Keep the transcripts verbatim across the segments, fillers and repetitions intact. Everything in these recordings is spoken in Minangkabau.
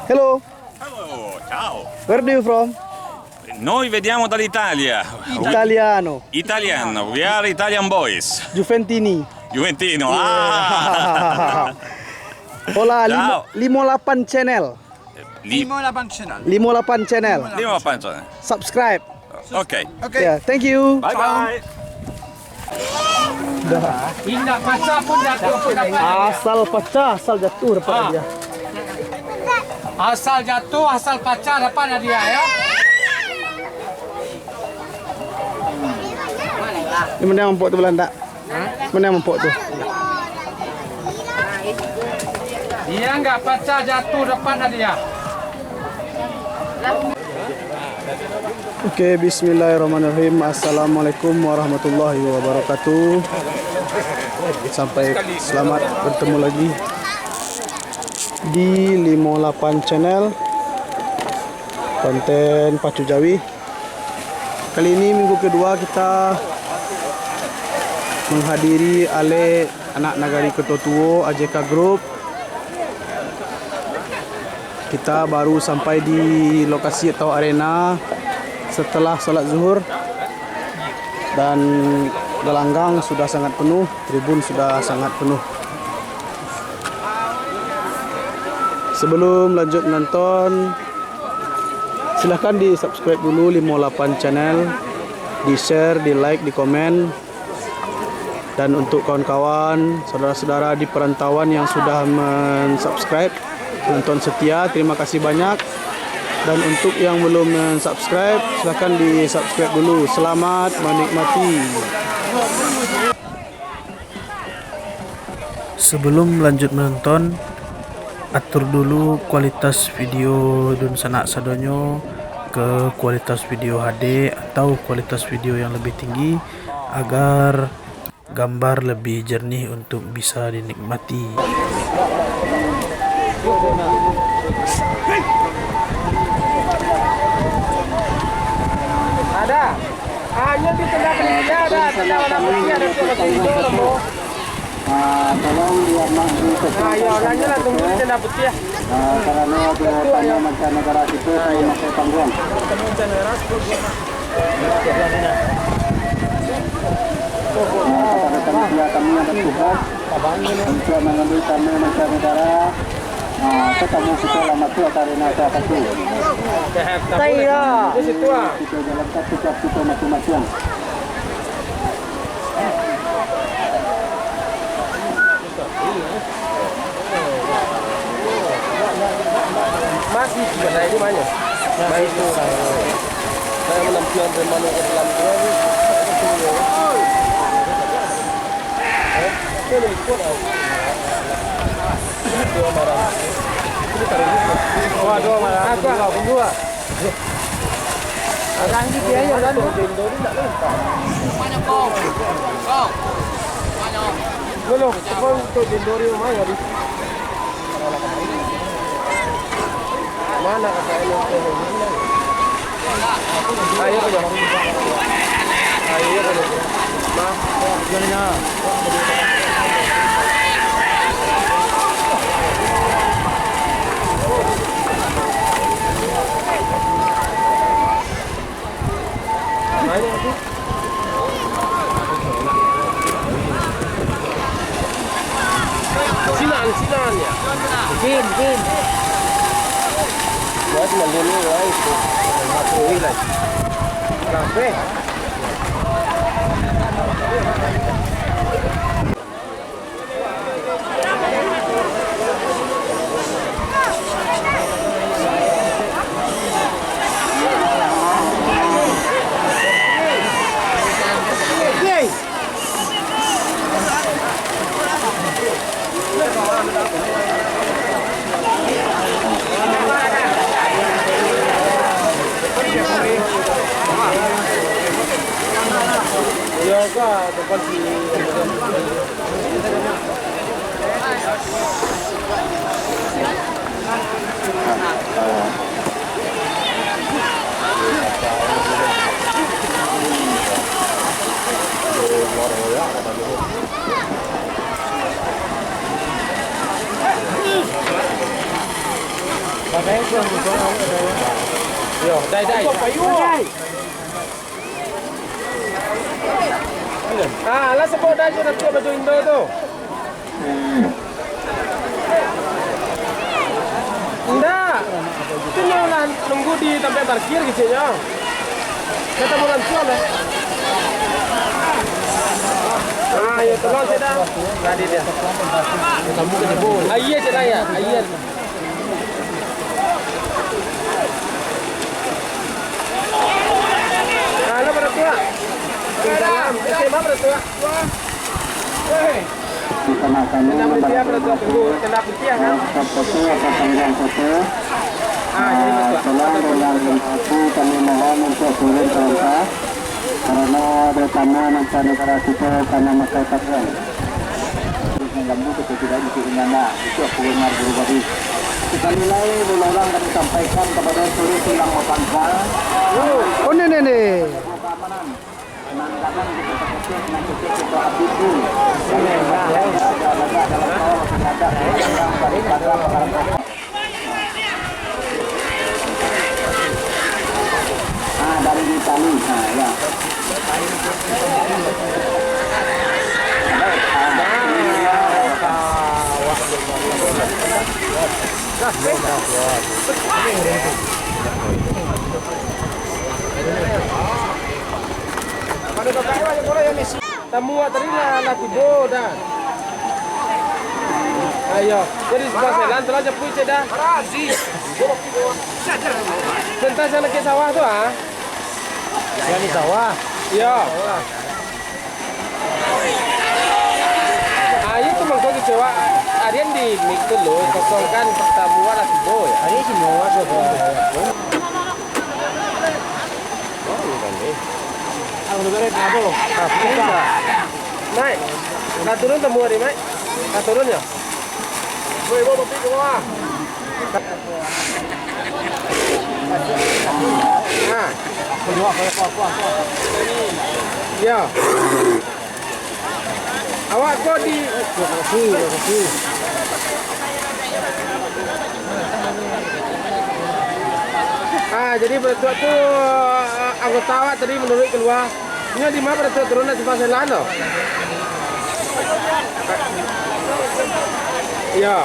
Hello, Hello, ciao. Where do you from? Noi veniamo dall'Italia. Italiano. Italiano, we are Italian boys. Juventini. Juventino. Ah. Hola, Ciao. limo, limo lapan channel. Li- Limo lapan channel. Limo lapan channel. Lima panca. Subscribe. Oke. Oke. Ya, thank you. Bye bye. Indak pacah pun jatuh pun dapat. Asal pacah, asal jatuh dapat hadiah. Asal jatuh, asal pacah dapat hadiah ya. Ini mana yang empuk tu Belanda? Mana yang empuk tu? Dia nggak pacah jatuh dapat hadiah. Oke, bismillahirrahmanirrahim. Assalamualaikum warahmatullahi wabarakatuh. Sampai selamat bertemu lagi di limo lapan Channel, konten Pacu Jawi. Kali ini minggu kedua kita menghadiri alek anak nagari Koto Tuo, A J K Group. Kita baru sampai di lokasi atau arena setelah salat zuhur, dan gelanggang sudah sangat penuh, tribun sudah sangat penuh. Sebelum lanjut menonton, silahkan di subscribe dulu limo lapan Channel, di share, di like, di komen. Dan untuk kawan-kawan, saudara-saudara di perantauan yang sudah mensubscribe, penonton setia, terima kasih banyak. Dan untuk yang belum mensubscribe, silahkan di subscribe dulu. Selamat menikmati. Sebelum lanjut menonton, atur dulu kualitas video dunsanak sadonyo ke kualitas video H D atau kualitas video yang lebih tinggi, agar gambar lebih jernih untuk bisa dinikmati. Ada. Hanya di tenda panitia ada, tenda warna putih ada, tenda putih hijau lampu. Ah, tolong diamak di Nah, ya, orangnya lah tunggu di tenda putih. Ah, karena ada tamu mancanegara kita yang memakai panggung. Ah, kepada panitia kami yang bertugas untuk mengambil tamu mancanegara, ah, tetamu kita lah masuk ke arena salah satu. Saya. Di situ ah. Kita jalankan tugas kita masing-masing. Masih juga saya di mana? Nah, itu. Saya menampilan dari mana ke dalam tu. Ini ikut ah. Dua marah. Ini taruh. Wah, dua marah. Aku agak dua. Orang di dia ya kan. Mana kau? Kau. Mana? Belum, kau untuk dendori rumah ya di. Mana kata ini? Ayo kerja. Ayo kerja. Nah, Sinan, sinan ya. Jin, jin. Ya, sinan dulu lah itu. Masuk lagi lah. Kafe. Yo, dai, dai. Ah, lah sabuik dai jo Datuak Bajo Indo tu. Indak. Tu nyo lah nunggu di tampek parkir keceknyo. Kata bulan suam, eh. Ah, yo, tolong cek dah. Tadi dia. Aia cek lah, ya. Aia. Halo, Pak Datuak. Salam. Eh, siapa, Pak Datuak? Kena putiah, Pak Datuak. Tunggu, kena putiah, kan? Foto atau panggilan foto. Ah, jadi, Pak Datuak. Tolong dengan hati kami mohon untuk turun ke atas. Karena ada tamu mancanegara kita karena makai pakaian. Mengganggu ketertiban di Inggana, itu aku dengar baru-baru. Sekali lai, ulang-ulang kami sampaikan kepada seluruh tulang bangsa. Oh, ni, ni, ni. Keamanan. Kadang-kadang kita terkejut, nanti kita habis dulu. Ada, ada, ada, ada, ada, ada, ada, ada, ada, ada, ada, Ah, dari Itali. Ah, ya. Tamu awak tadi lah, lah tibo dah. Ayo, jadi sebelah jalan tu lah, japuik cek dah. Pentas yang dekat sawah tu, ah. Yang di sawah? Iya. Ah, itu mangko kecewa. Arian di mik tu lo, kosongkan, tamu awak lah tibo, ya. Arian sini awak tu. Naik. Lah turun tamu tadi, Mak? Lah turun, ya? Woi, bawa kopi ke bawah. Nah. Ya. Awak ko di... Ah, jadi Pak Datuak tu, ah, anggota awak tadi manuruik kalua. Inyo di ma Pak Datuak turun, nak simpang Selan tu? Iyo.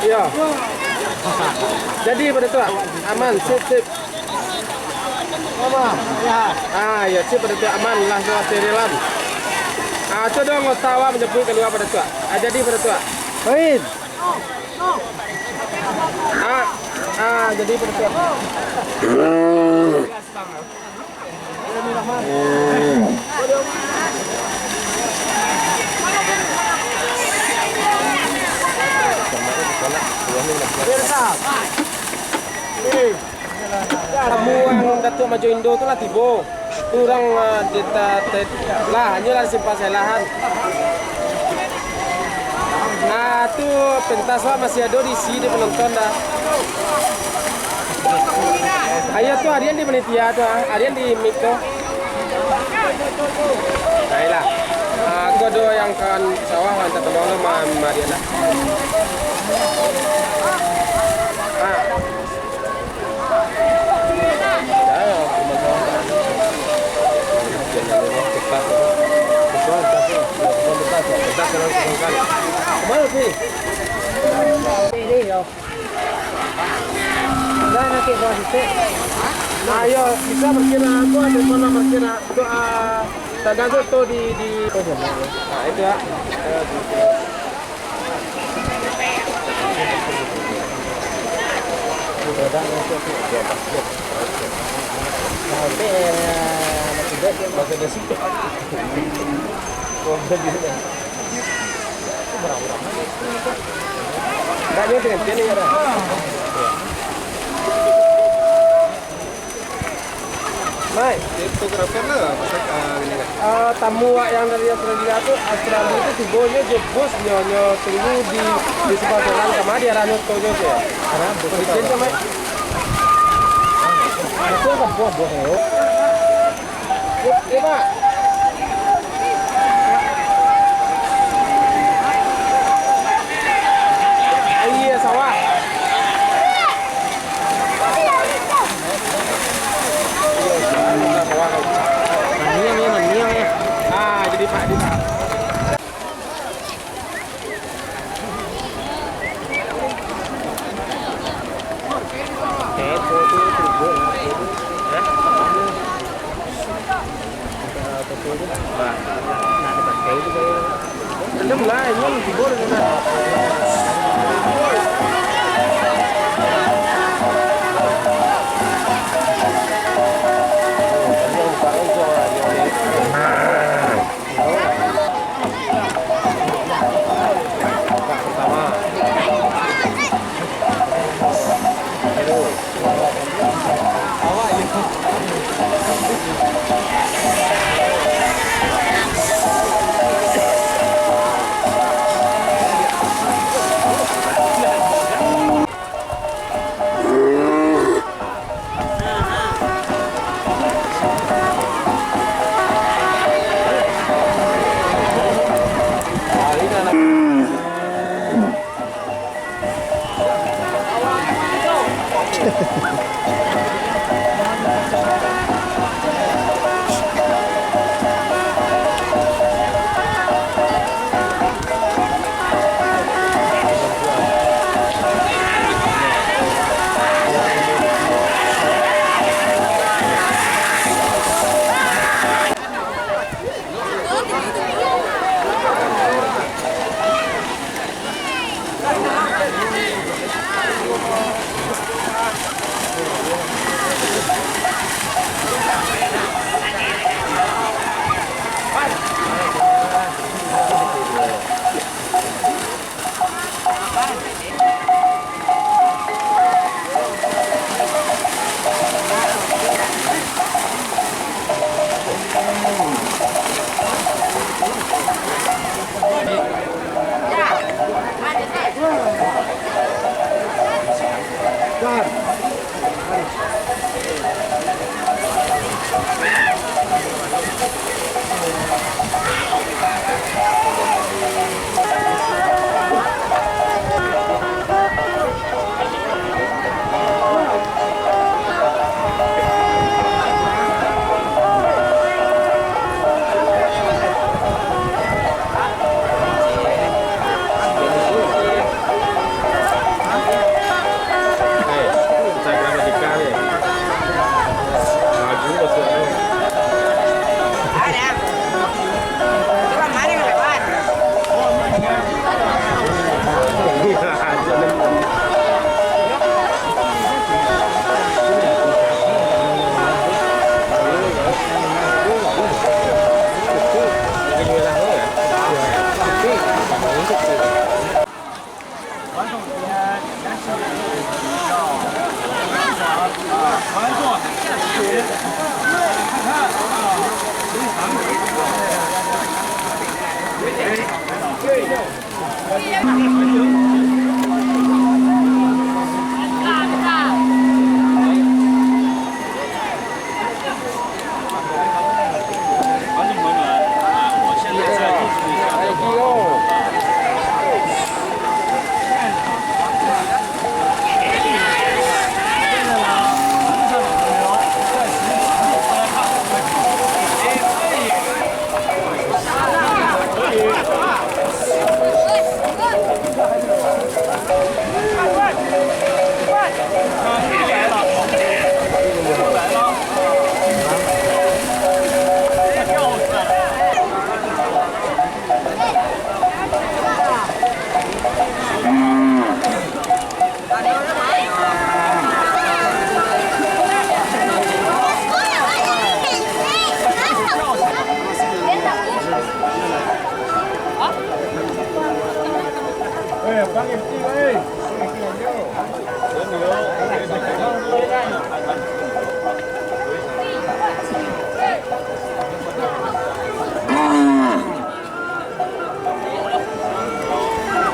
Iyo. Jadi Pak Datuak, aman, sip, sip. Ah, iyo, sip Pak Datuak, aman lah, sudah sterilan. Ah, tu dong, anggota awak manjapuik kalua Pak Datuak. Ah, jadi Pak Datuak. Baik. Ah, ah, jadi Pak Datuak. Tamu urang Datuak Bajo Indo tu lah tibo. Tu urang, ah, di ta-, te-, lah, inyo lah simpang Selan. Ah, tu pentas awak masih ado di isi di penonton dah. Ayo tu, Arian di panitia tu, ah. Arian di mik tu. Baiklah. Ah, ko do yang kawan sawah, antar tolong tu, ma-, ma-, Arian lah. Ah. Ayo, bisa berkira tu, ada mana berkira tu, ah, tanda tu, tu di, di, ah, itu ya. Mai. Fotografer lah, maksud, ah, ini lah. Ah, tamu awak yang dari Australia tu, Australia tu tibo nyo jo bos nyo, nyo tunggu di, di simpang Selan, kama di arahnyo tu nyo, cek. Arah bos tu. Di sini, Mai. Itu kan bos, bos nyo. Yuk, yuk, Pak.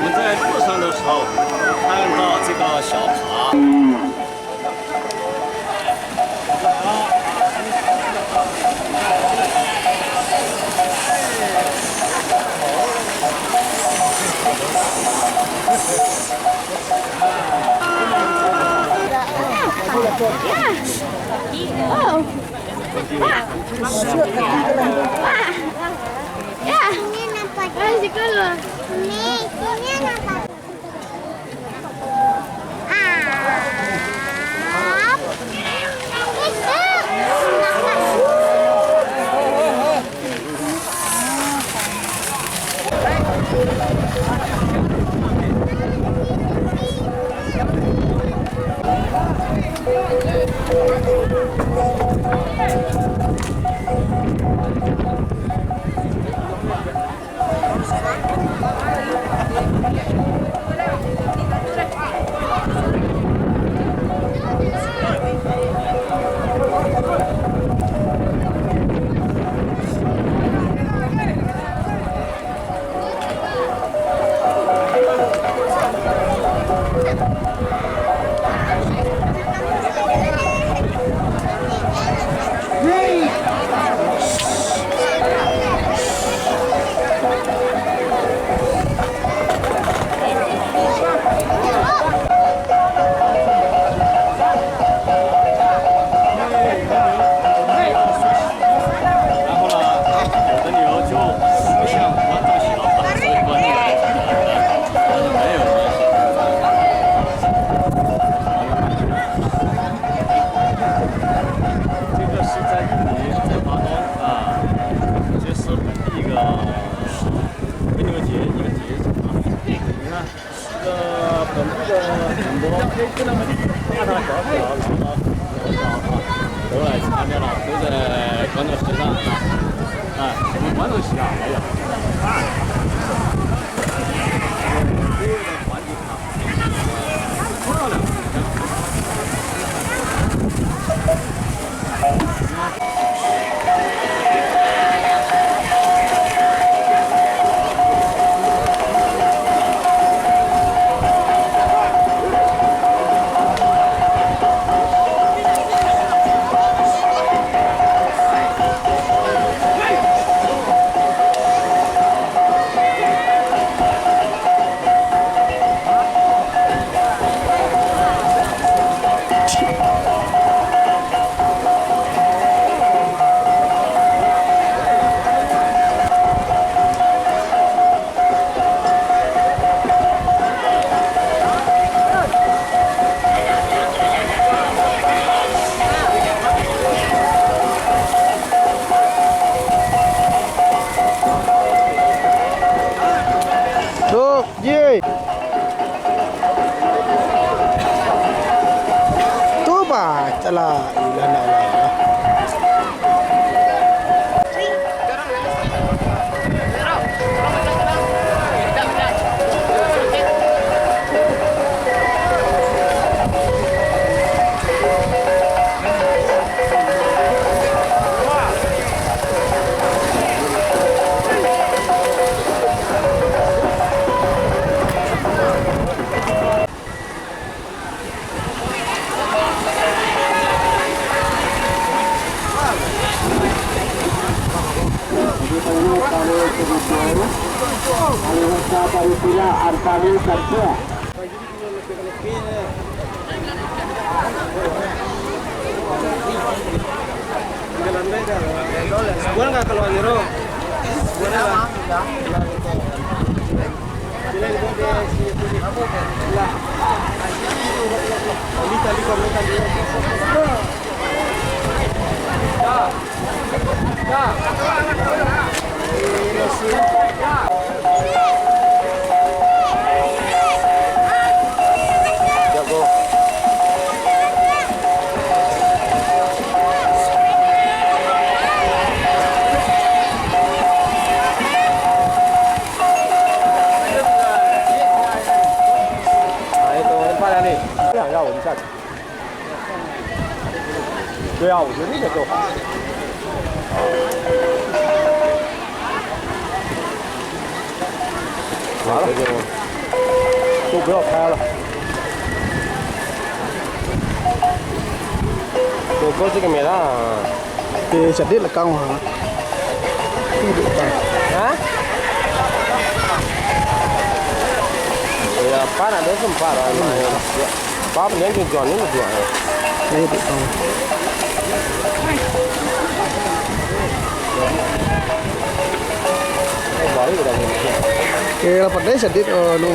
我们在路上的时候，看到这个小爬。这个是在印尼，在巴东啊，其实本地一个，跟你们解一个解释啊。你看，这个本地的主播，大大小小，老老小小啊，都来参加了，都在观众席上啊，啊，我们观众席啊，还有啊，这个团体啊。Tuh, Ji. Tuh, bacalah. Ilah, nak lah. Sebulan nggak keluar nyuruh. Sebulan lah. Nah, itu empat kali. Ya, ya, bisa. 对啊，我觉得那个就好。好了，就不要拍了。我哥这个没了。 Oke, sadih lekang, ha. Hah? Ya, pan ada sempat lah. Pap, dia tujuan ini dua. Iya, betul. Oh, baik udah. Oke, lapar deh, sadih, oh, no.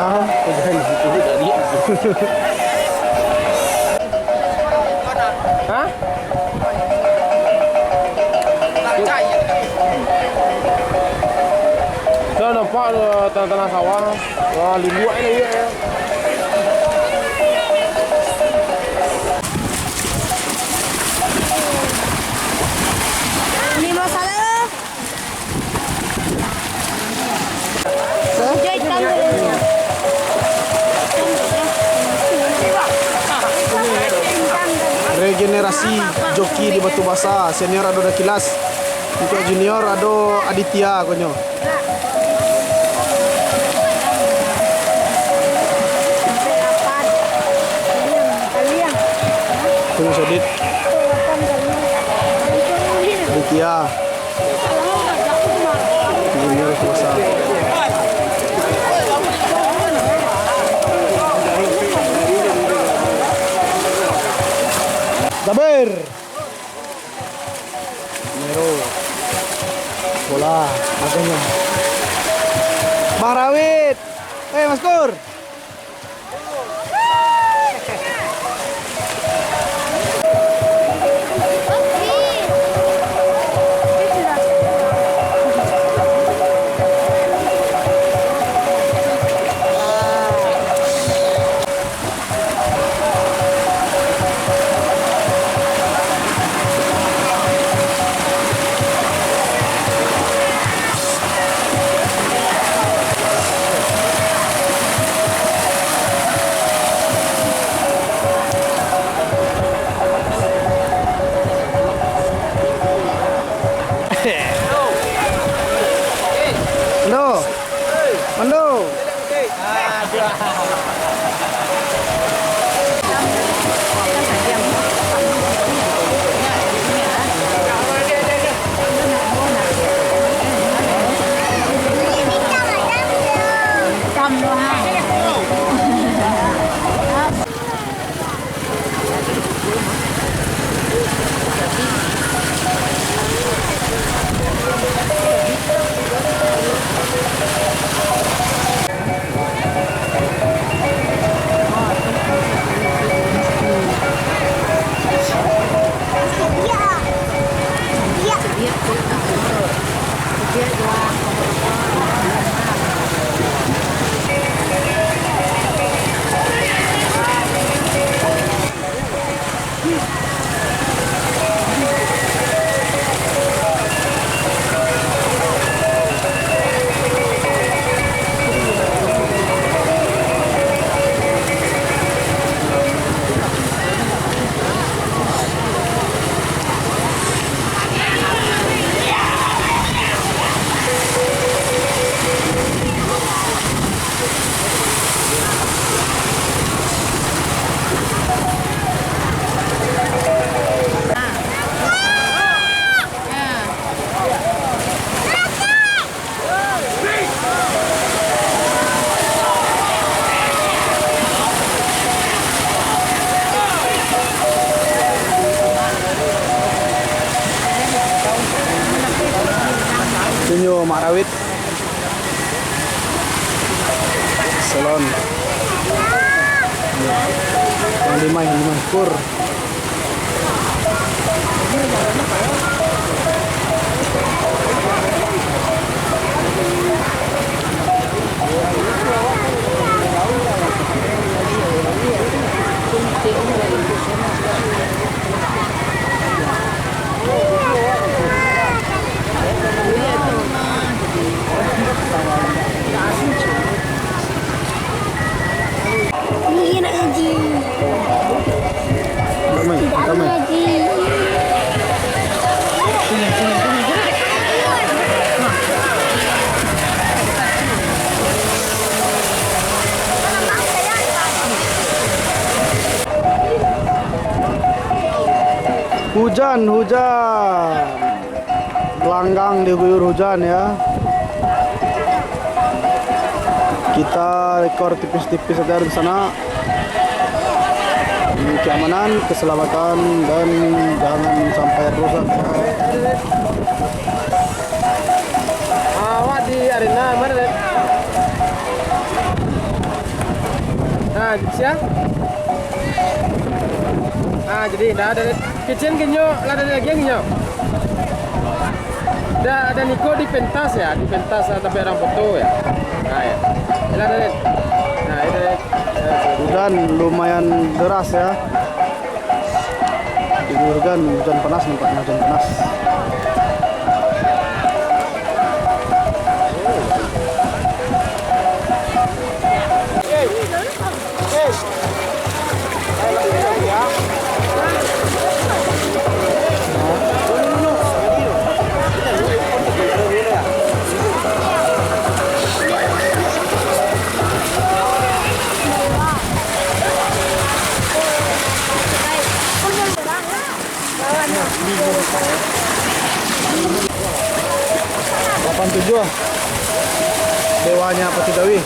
Hah? Dah nampak tu tanah-tanah sawah. Wah, linduak ni, ya. Ni masalah. Regenerasi joki di Batu Basa, senior ado Dakilas. Untuk junior ado Aditya, konyo. Konyo Sodit. Aditya. Sabar. Mero. Bola. Makanya. Bang Rawit. Eh, Mas Kur. Halo. Mando. Inyo Mak Rawit. Salon. Yang lima, yang lima. Kur. Ni nak ngaji. Damai, damai. Ngaji. Hujan, hujan. Gelanggang diguyur hujan, ya. Kita rekor tipis-tipis saja di sana. Demi keamanan, keselamatan, dan jangan sampai rusak. Awak di arena mana, Dek? Sia? Ah, jadi dah ada kitchen genyo, lah ada lagi yang genyo. Dah ada niko di pentas ya, di pentas, ah, tapi orang foto ya. Nah, ya. Lah ada. Nah, itu. Hujan lumayan deras ya. Di Urgan hujan panas nampaknya, hujan panas. Delapan tujuh. Dewanya Pati Dawi.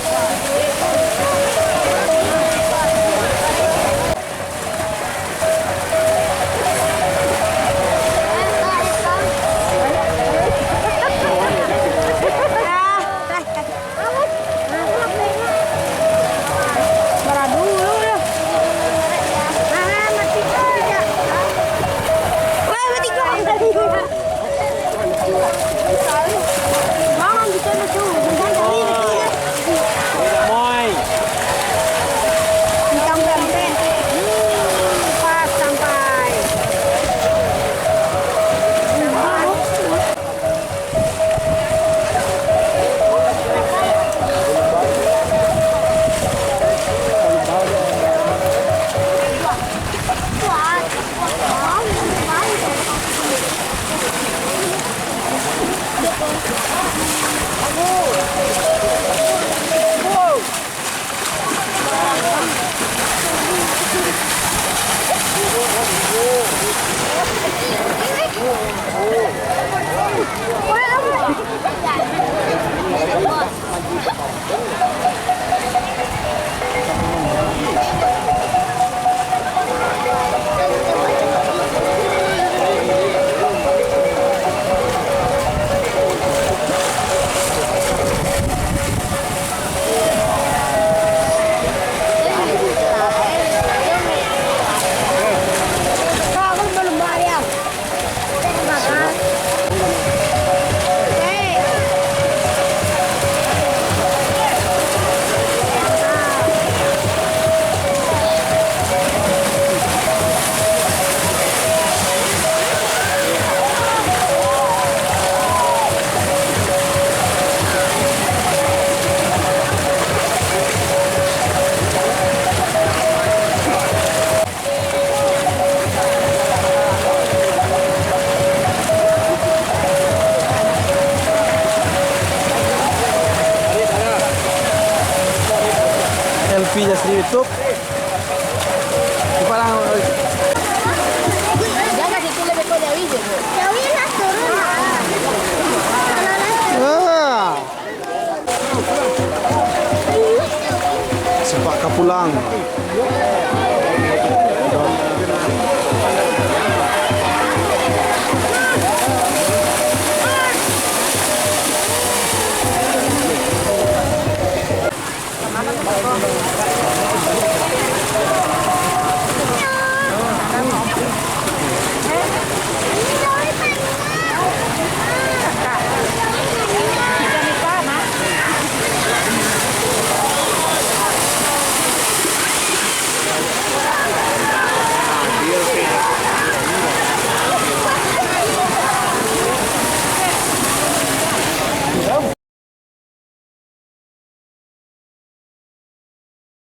L P Jasri YouTube. Cepat lah. Jangan situ, lebih kau jauhi je, Bu. Jauhi lah, turun lah. Ah. Sempat ka pulang.